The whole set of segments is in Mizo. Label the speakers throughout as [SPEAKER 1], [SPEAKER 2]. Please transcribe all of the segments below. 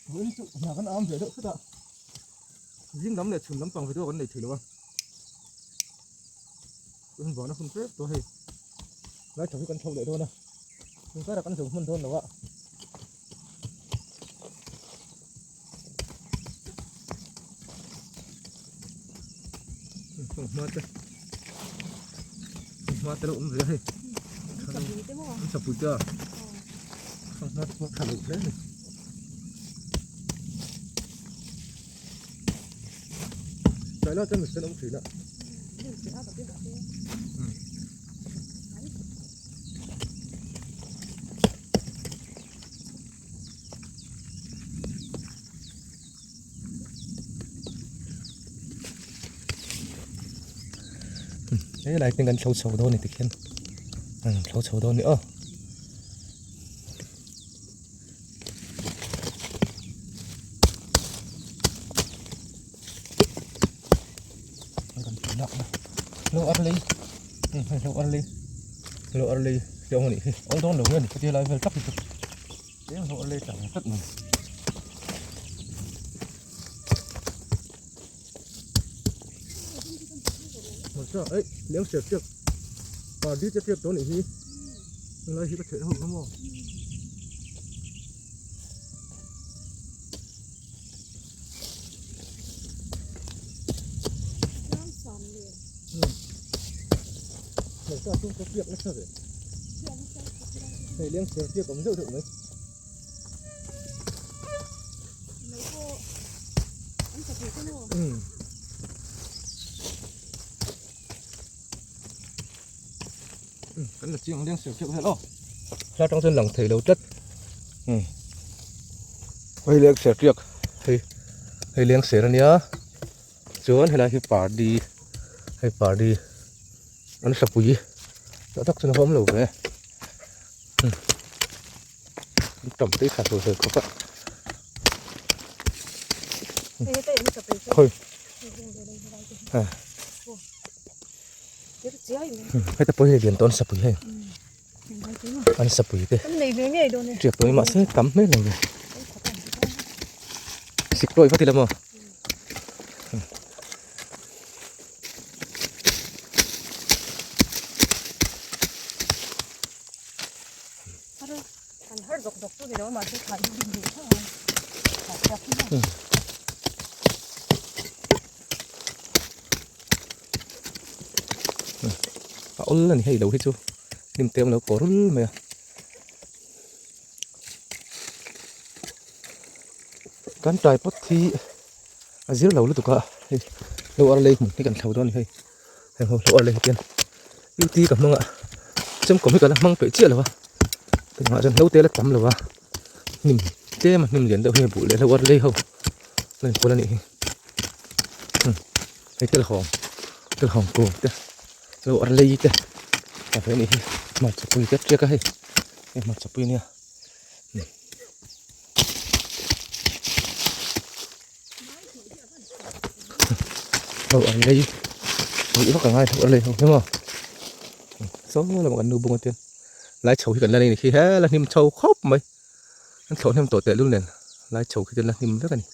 [SPEAKER 1] Vawiin chu hna kan am ve deuh thut a, zing lam leh chhun lampang video kan nei thei lo a, chuan vana hun tlem tawh hei lai tho hi kan tho leh dawn a, tun karah kan zo hman dawn lo a. Hma te hma te lo awm ve a hei an chapui te a hma te pawh tha lo hle a ni tlai lai chuan mihring an awm thin a. Helai te kan thlo chho dawn a ni tikhian thlo chho dawn a ni aw. Lo ar lei lo ar lei lo ar lei te awm a nih hi awl dawn lo nge ni khatia lai vel tak hi chu. Eng hlawh lei tlang tlat mai. Hmarcha ei leng ser chiak pardi te chiak tawh nih hi helai hi ka theih ho kha maw. Hmarcha chu ka piak nasa ve. Hei leng ser chiak awm deuh deuh mai. Kan la chiang leng ser chiak vel aw. Hla tang chuan lang thei lo tlat. Hei leng ser chiak hei hei leng ser ania chuan helai hi pardi hei pardi an hlapui tah tak chuan a va awm lo ve. Tam te kha ho khawp a. Khoi. Heta pawh hi lian tawn sapui hei. An sapui te. Tiak tawh mahse tam hmel lo ve. Sik tawi vat ila maw. A awl a ni hei lo hi chu hnim te awm lo kawr rul mai a. Kan tripod hi a zir lo lutuk a hei lo ar lei hmun hi kan thlo dawn a ni hei heng ho lo ar lei hi hian ut ka hmang a chemkawm hi ka la hmang peih chiah lo a tunah chuan hlo te la tam lo a hnim tlem a hnim lian deuh hi a buh leh lo ar lei ho a inkual a nih hi hei telhawng telhawng kung te lo ar lei te a ve a nih hi hmarcha pui te a tiak a hei hei hmarcha pui a nia. Ho an lei ih vak a ngai ho an lei ho hi maw saw lamah kan nu bung a tian lai chho hi kan la nei ni khi he la hnim chho khawp mai an thlawh hnem tawh tehlul nen lai chho khi chu la hnim vek a ni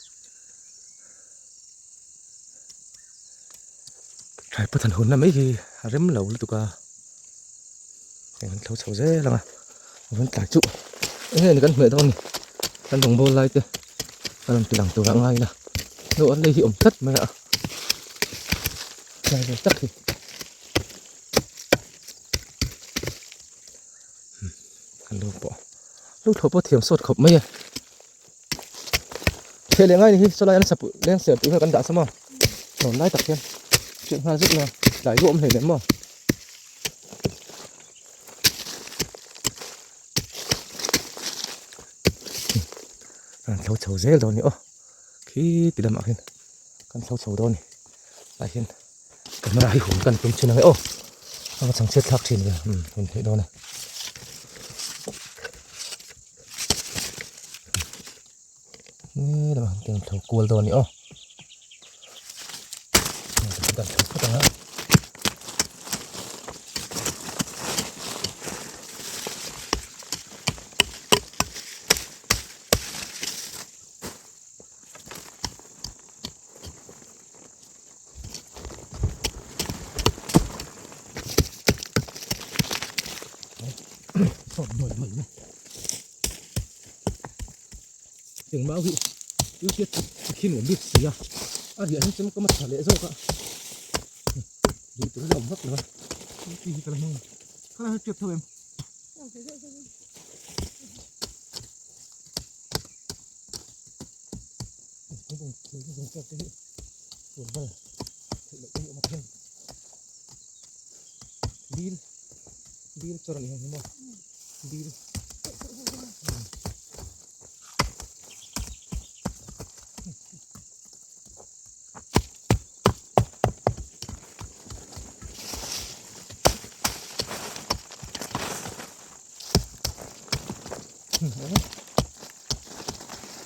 [SPEAKER 1] thlai pathan hunna mai hi a rem lo lutuk a heng an thlo chho zel ang a rawn tlai chu enge ni kan hmeh dawn ni kan rawngbawl lai te a rawn ti lang tur a ngai ila lo an lei hi awm tlat mai a tlai ve tak hi kan lo pawh lo thlawh pawh thiam sawt khawp mai e Theh leh ngai ni hi sawlai an sap leng ser tih vel kan dah sa maw hlawn lai tak hian hrilh nghal zet maw tlai duah awm hlei leh maw. Kan thlo chho zel dawn ni aw khi ti lamah khian kan thlo chho dawn ni tah hian camera hi hum kan tum thin ang e aw a va chhangchhiat thlak thin ve hun theih dawn a. Ni lamah hian kan thlo kual dawn a ni aw kan thlo phawt ang a. Thawk nuai nuai mai. Eng mau hi thil hriat khi nuam bik si a, a riah hian chem kawm a tha leh zawk a, rih tur hi a awm vak lo a, thil hi ka la hmang ka la hriat tho em. Dil dil chawr a ni heng hi maw dil.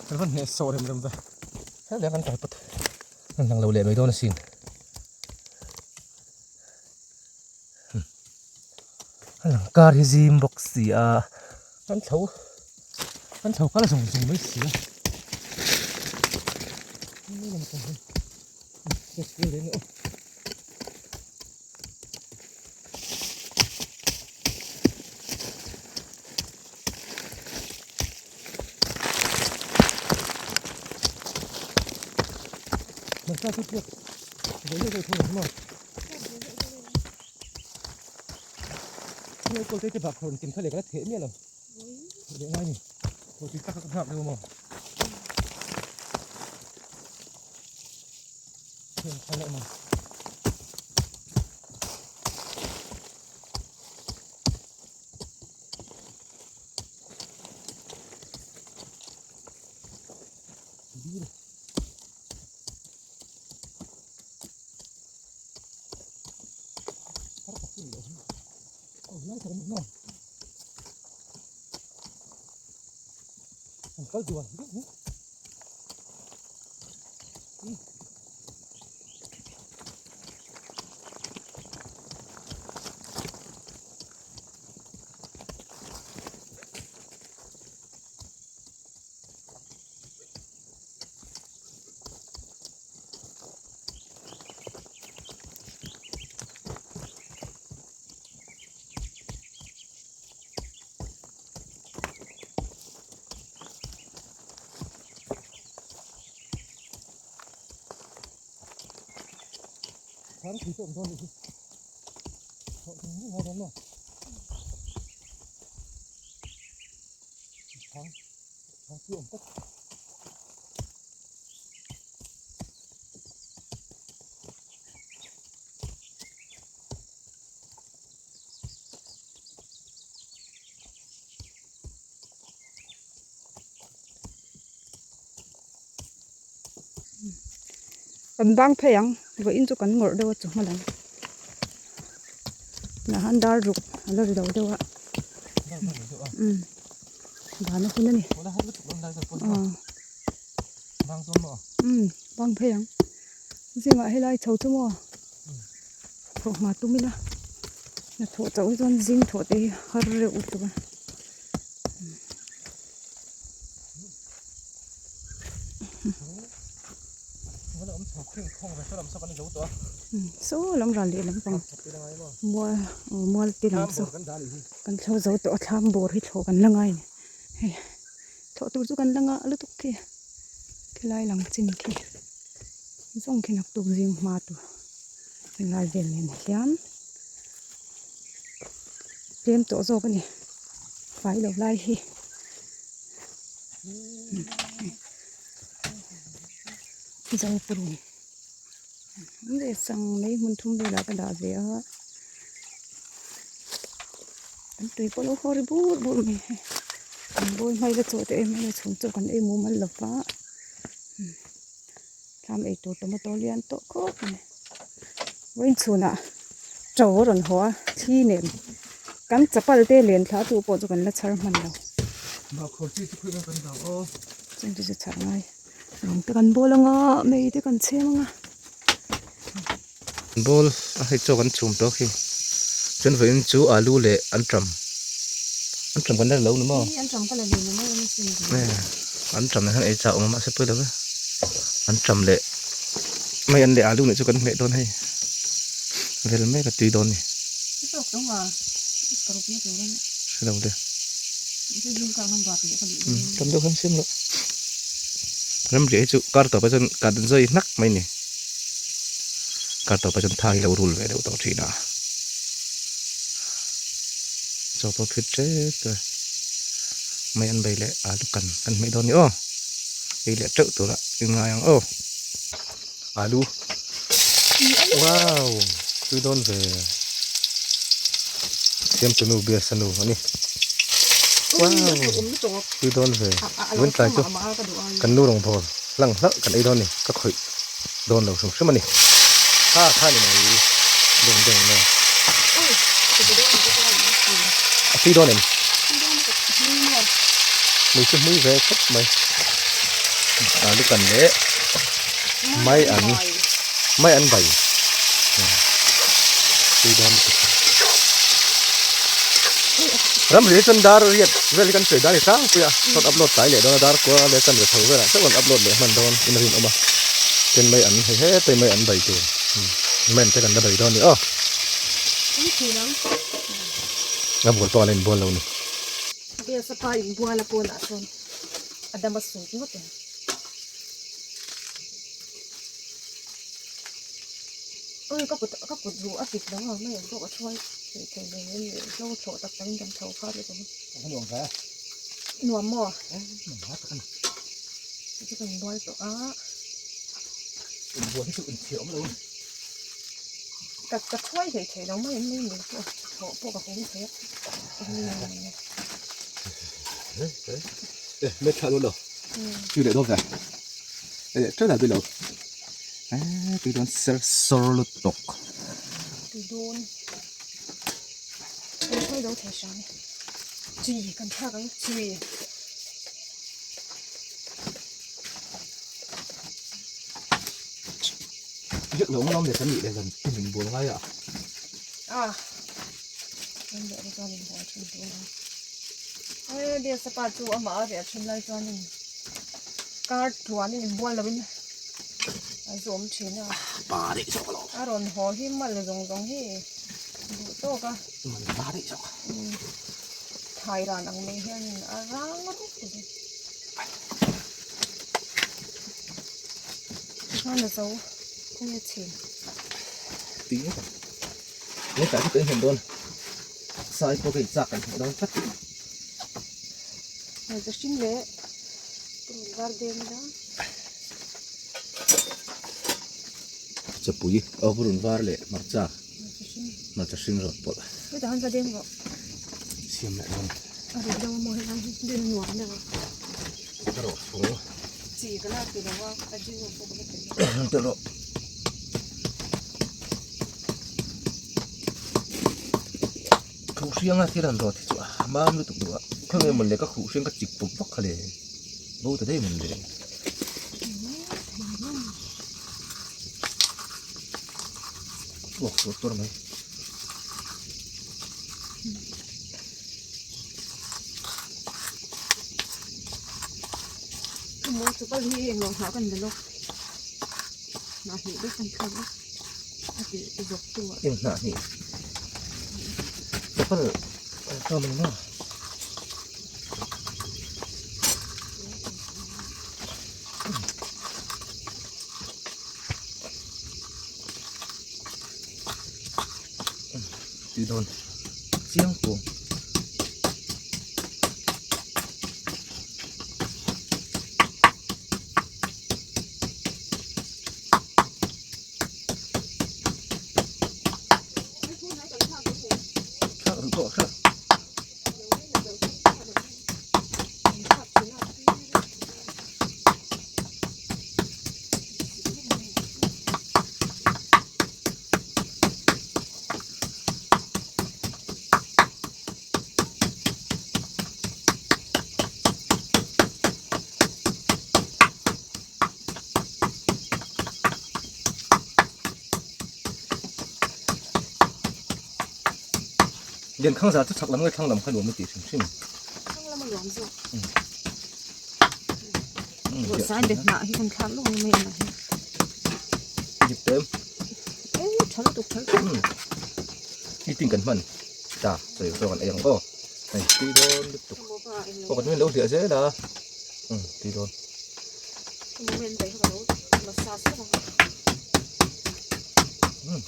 [SPEAKER 1] Kan van hneh sawh rem rem ve helai kan tripod an lang lo leh mai dawn asin a lang kar hi zim bawk si a kan thlo kan thlo kal zawng zawng mai si a
[SPEAKER 2] Kan bang phei ang vawiin chu kan ngawrh deuh a chu hma lam tah hian dar ruk a la ri lo deuh a umm van a hun a ni umm bang phei ang zingah helai chho chu maw thawh hma tum ila hnathawh chauh hi chuan zing thawh te hi har reuh lutuk a. Saw lam ral leh lampang mual aw mual te lam saw kan thlo zo tawh a thlam bawr hi thlawh kan la ngai a ni hei thlawh tur chu kan la ngah lutuk khi khilai lang chin khi zawng khi naktuk zing hma tur helai vel nen hian tlem tawh zawk a ni fai lo lai hi. Zopurun leh sang mai hmun thum velah ka dah ve a an tui pawh a lo haw ri bur bur mai hei an bawi hmai la chaw te em em a chhun chaw kan ei mumal lo va thlam ei tur tomato lian tawh khawp mai vawiin chhunah to a rawn haw a thli nen kan chapal te len thla tu pawh chu kan la chhar hman lo chung te chu chhar ngai rawng te kan bawl anga mei te kan chhem anga.
[SPEAKER 1] Bawl a hei chaw kan chhum tawh khi chuan vawiin chu alu leh anṭam anṭam kan la lo ni maw anṭam nen hian ei chak awm a mahse pawi lo e anṭam leh mai an leh alu nih chu kan hmeh dawn hei vel mek a tui dawn a ni hrelo le. Tam deuh khan siam loh. Ramriah hi chu kar tawpah chuan kan zai hnak mai ni. Kar tawpah chuan thai lo rul ve deuh tawh thin a. Chaw pawh phit tep tep mai an bei leh alu kan kan hmeh dawn a ni aw. Ei leh teuh tura in ngai ang aw. Alu wow tui dawn ve siamtunu biasa nu a ni wow tui dawn ve vun tlai chu kan nu rawng bawl hlang hlauh kan ei dawn a ni ka khawih dawn lo hrim hrim a ni kha kha ni mai deng deng nge a tui dawn em mui chu hmui ve khawp mai alu kan leh. Mai an mai an bai tui dawn lutuk ramri hi chuan dar riat vel hi kan sawi dan hi tlangpui a chuan upload tlai leh dawn a dar kua leh chan ve tho velah chauh an upload leh hman dawn in a rinawm a ten mai an hei hetei mai an bai tur mai an te kan la bai dawn a ni aw a bual pawh a la inbual lo a ni.
[SPEAKER 2] Biasapa inbual a pawnah chuan a dam a sut ngawt ang. Ui ka kut ka kut ruh a pit lo a mai ang pawh ka thuai thei thei lo em leh hlo thlawh tak tak in kan tho kha te chu
[SPEAKER 1] nuam ve
[SPEAKER 2] nuam maw
[SPEAKER 1] nuam ha tak a ni
[SPEAKER 2] chu kan bual tawh a
[SPEAKER 1] inbual hi chu inchhir awm lo a ni
[SPEAKER 2] ka ka thuai thei thei lo mai ang mai ni pawh thawh pawh ka hum thei a
[SPEAKER 1] e me thla lo lo tui leh dawn ve e teuh lah tui lo e tui dawn ser sawr lutuk
[SPEAKER 2] tui dawn kan hruai zo thei hram e chui kan thlak ang chui
[SPEAKER 1] Riak lo ngawm leh kan nih leh zan tin in bual ngai a
[SPEAKER 2] a kan leh te chuan in bual thin dawn a e biasa pa chu amah a riah thin lai chuanin kar tluanin inbual lovin a zawm thin a
[SPEAKER 1] pa daih zawk alawm
[SPEAKER 2] a rawn haw hi mal zawng zawng hi duh tawk a
[SPEAKER 1] mal pa daih zawk
[SPEAKER 2] thai ran ang mai hianin a rang rup mai chuan a zo kawng a chhin
[SPEAKER 1] tui ngawt ang leh tah chu kan hmuh dawn sai pawh ka inchak kan hmuh dawn tlat.
[SPEAKER 2] Hmeichhe hring leh purun var deng ila.
[SPEAKER 1] Chapui aw purun var leh hmarcha hmarcha hring rawt pawlh.
[SPEAKER 2] Hetah hian va deng rawh.
[SPEAKER 1] Siam leh dawn.
[SPEAKER 2] A rih deuh a maw helai hi den a nuam deuh a.
[SPEAKER 1] Ka rawh fung.
[SPEAKER 2] Chi ka la ti lo a a ding pawh ka la ti lo.
[SPEAKER 1] Tel rawh. Khuh hrianga thil han rawt hi chu a mam lutuk duh a khawnge mawn le ka khuh hriang ka chik pawp vak kha le bo ta daih mawn le. Uak tur tur mai.
[SPEAKER 2] Maw chapal hi englo hnah kan la lawk hnah hnih vek kan thlak a.
[SPEAKER 1] Eng hnah hnih chapal an hlawm ang maw tui dawn chiang pawh. Thlak rih pawh thlak. Lian khang zah chu chhak lam nge thlang lam kha nuam i tih hrim hrim.
[SPEAKER 2] Thlang lam a nuam zawk. Sai be hnah hi kan thlak luang mai a hi.
[SPEAKER 1] Dik tem.
[SPEAKER 2] E tha lutuk tha lutuk.
[SPEAKER 1] Meeting kan hman ta sawi zawk an ei ang aw. Hei tui dawn lutuk. Aw ka lo hliah zel a. Um tui dawn. Um.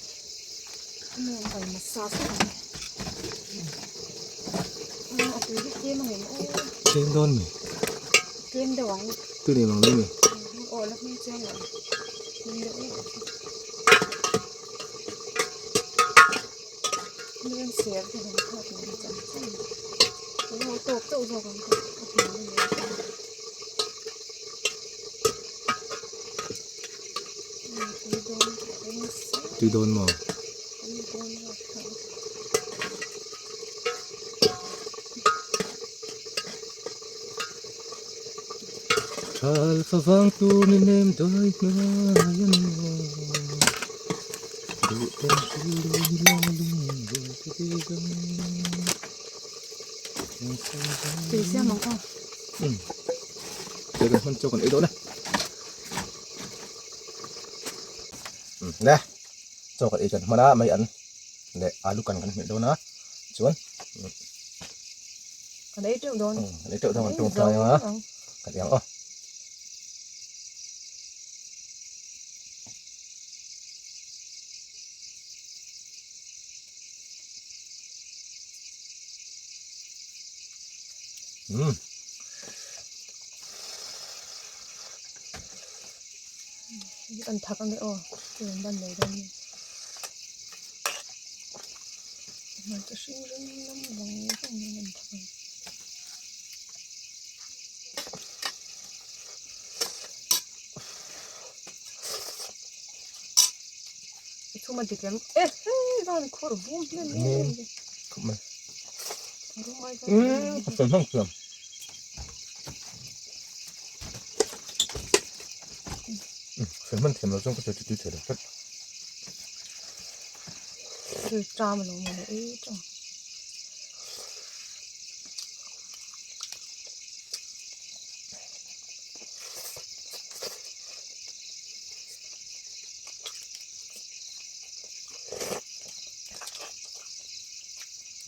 [SPEAKER 1] Tlem dawn mi.
[SPEAKER 2] Tlem deuh ang.
[SPEAKER 1] Tui nei mang lo mi.
[SPEAKER 2] Aw la hming chiang lo. Tlem deuh em. Miin ser te han khak leh cham cham a lo tawk chauh zawk ang ka a hmu a ni tui dawn
[SPEAKER 1] tui dawn maw
[SPEAKER 2] tui dawn zawk tho
[SPEAKER 1] Thal favang tur ni nem dai hnuai an maw
[SPEAKER 2] Tui siam ang aw.
[SPEAKER 1] Um. Tui kan hman chaw kan ei dawn a. Um le. Chaw kan ei kan hman a mai an le alu kan kan hmeh dawn a. Chuan
[SPEAKER 2] kan ei teuh dawn.
[SPEAKER 1] Um kan ei teuh dawn kan tung tlai ang a. Kan ei ang aw. Um.
[SPEAKER 2] Kan thak ange aw chuan ban leh dawn nia. Hmarcha hring ring lam vang vang hian an thak ang. I chhuma dik em e hei van khawr vum hnem em em ve
[SPEAKER 1] khawp mai
[SPEAKER 2] rum ai
[SPEAKER 1] umm ka sawi hmang thiam sawi hman thiam lo chuan ka sawi tui thei lo tlat
[SPEAKER 2] thil ṭam a lo mawle e ṭang.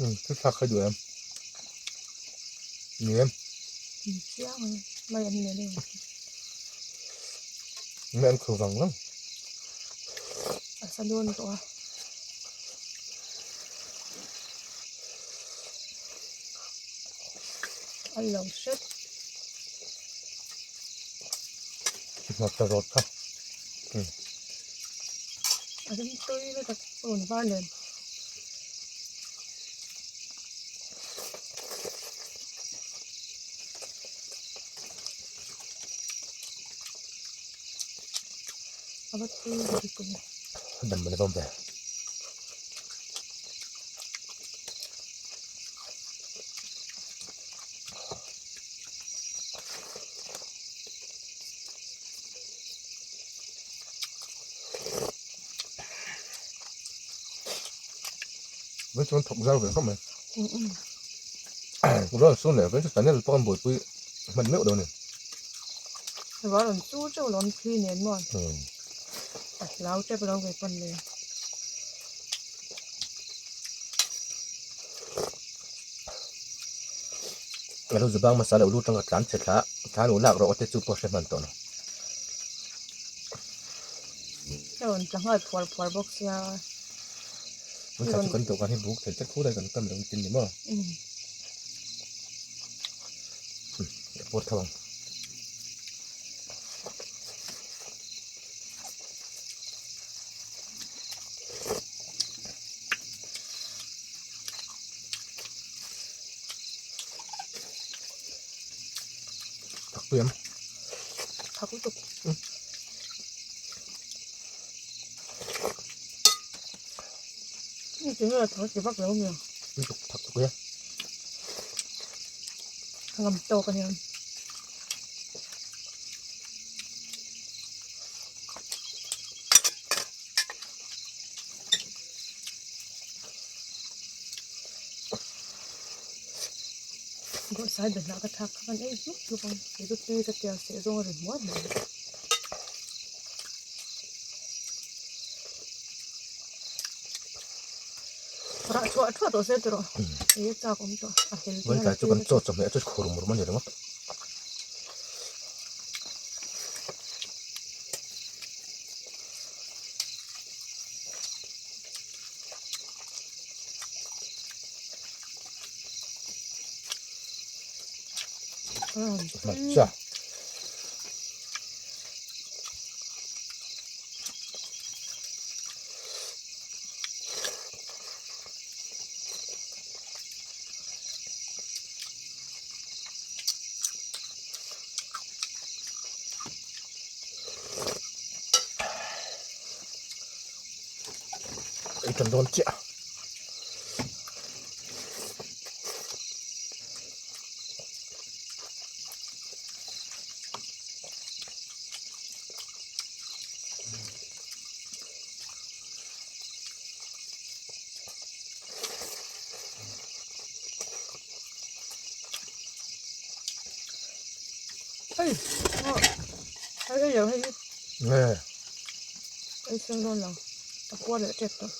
[SPEAKER 1] Um thil thlak kha duh em ni em
[SPEAKER 2] chiang a mai an nei lo
[SPEAKER 1] mai an khu vang vang
[SPEAKER 2] a sa dawn tawh a. A lo hret.
[SPEAKER 1] Hmarcha rawt kha. Um.
[SPEAKER 2] A rim tui lutuk rawn var nen. A va tui lutuk a ni.
[SPEAKER 1] Dam mana vawm ve. Với chuan thawk zau ve khawp mai. Rawn sun leh vek chu channel pawh an buaipui hman meuh dawn a ni.
[SPEAKER 2] Rawn chu teuh lawm thli nen maw? A hlau tep lo ve pawn le.
[SPEAKER 1] A lo zubang hmasa lo lut tanga tlan chhe thla thla lo lak rawh te chu pawh hre hman tawh lo.
[SPEAKER 2] A rawn tla nghal phuar phuar bawk sia.
[SPEAKER 1] Tun thla chu kan dawhkan hi buk thei tlat khur a kan kam lo tin ni maw? A pawr tho ang. Thak pui em?
[SPEAKER 2] Thak lutuk. Ni chu nge thak ti vak lo mi.
[SPEAKER 1] Lutuk thak pui a.
[SPEAKER 2] Ngam tawk a nia. Bawrhsai banah ka thlak kha kan ei hlup hlup ang kei chu tui ka tia seh zawng a ri hmuai hmuai. Rah chhuah thuah tawh se tiraw ei a chak awm tawh a hel te
[SPEAKER 1] Vawiin tlai chu kan chaw chawhmeh chu khur mur mai a ni ringawt. Hmarcha. Ei tan dawn chiah.
[SPEAKER 2] Hei hei hei lo hei hi
[SPEAKER 1] nge
[SPEAKER 2] ei seng dawn lo a puar leh tep tawh.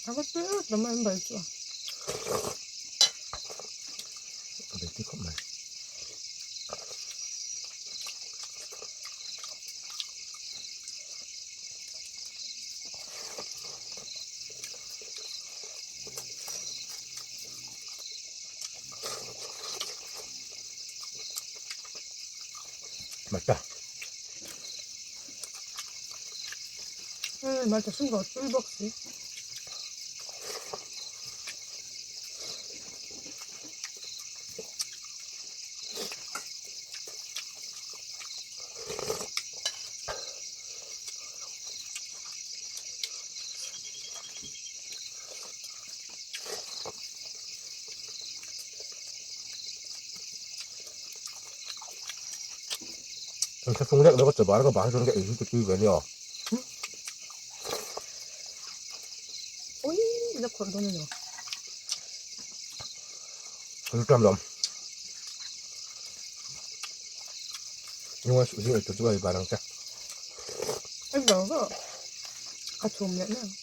[SPEAKER 2] A va tui vat lo mai an bai chu a.
[SPEAKER 1] Ka bei tui khawp mai. Mata.
[SPEAKER 2] Hei hmarcha hring rawh tui bawk si.
[SPEAKER 1] An thlahrung lek lek a chabar ka bah chuan ka ei hi ka tui ve ania.
[SPEAKER 2] Ui la khawrh dawn emaw.
[SPEAKER 1] Kan ṭam lawm. Nunga suh zing ei tur chu ka ei bar ang che.
[SPEAKER 2] Ei zo zo. A chhum leh mai ang.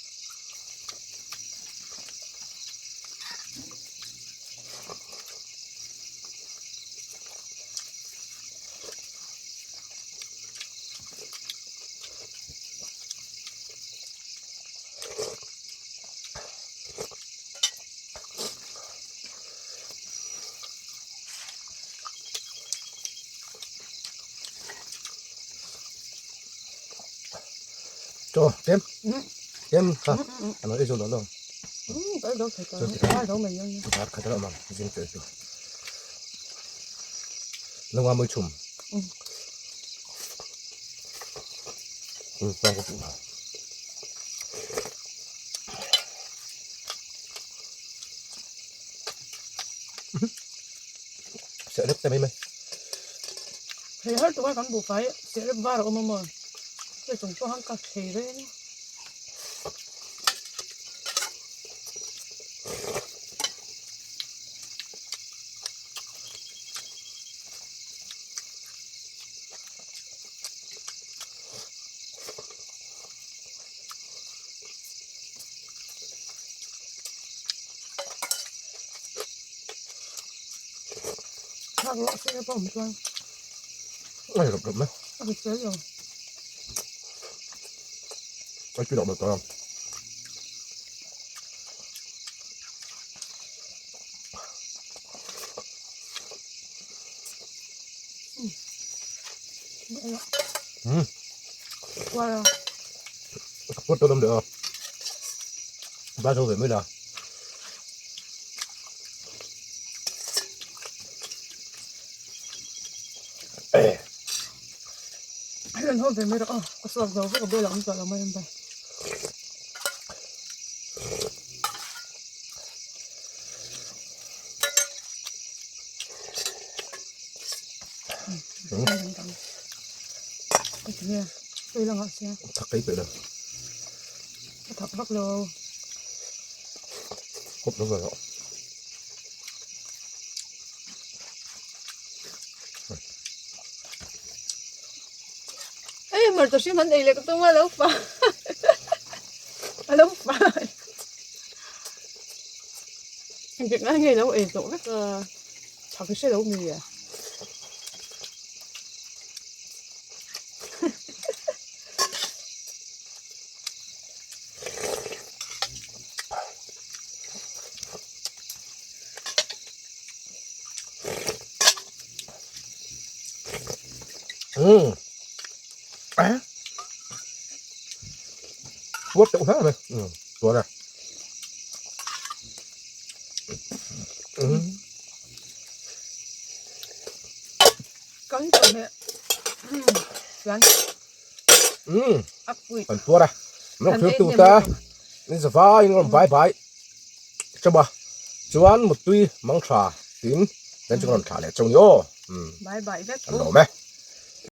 [SPEAKER 1] Cho kem kem kha ano ei zo lo lo
[SPEAKER 2] Cái đó phải có đó mình nhá.
[SPEAKER 1] Bar khat ra mang zing che chu Lunga mui chhum. Bang ka chuh. Sợ rep ta mai mai.
[SPEAKER 2] Hei har tuk a kan buhfai serep var a awm a maw hei chung pawh khan ka thei reng a. Thak loh se pawh awm chuan.
[SPEAKER 1] Ai rap rap mai.
[SPEAKER 2] A ri fel lo.
[SPEAKER 1] Ai tui loh mai tawh ang.
[SPEAKER 2] Qua
[SPEAKER 1] Quất tôi làm được không? Ba số về mới là.
[SPEAKER 2] Hei an haw ve mai rawh aw, ka suak zo vek a bel ah awm tawh lo mai an bai.
[SPEAKER 1] Thak cái vậy rồi.
[SPEAKER 2] Thak vak lo.
[SPEAKER 1] Hộp nó rồi.
[SPEAKER 2] Hmarcha hrim an ei leh ka tum a lo fa a lo fa engtik lai nge lo ei zawh vek a chak hre lo mi a.
[SPEAKER 1] Ừ. À. Quất cũng hết rồi. Ừ, tuột rồi. Ừ.
[SPEAKER 2] Kan chawhmeh chuan a pui.
[SPEAKER 1] Kan tuar a, min rawn thlir tu ta, min za vaiin rawn bai bai chauh a, chuan muttui mang tha tiin kan chu rawn thlah leh chauh ni aw.
[SPEAKER 2] Bai bai vek
[SPEAKER 1] u. An lawm e.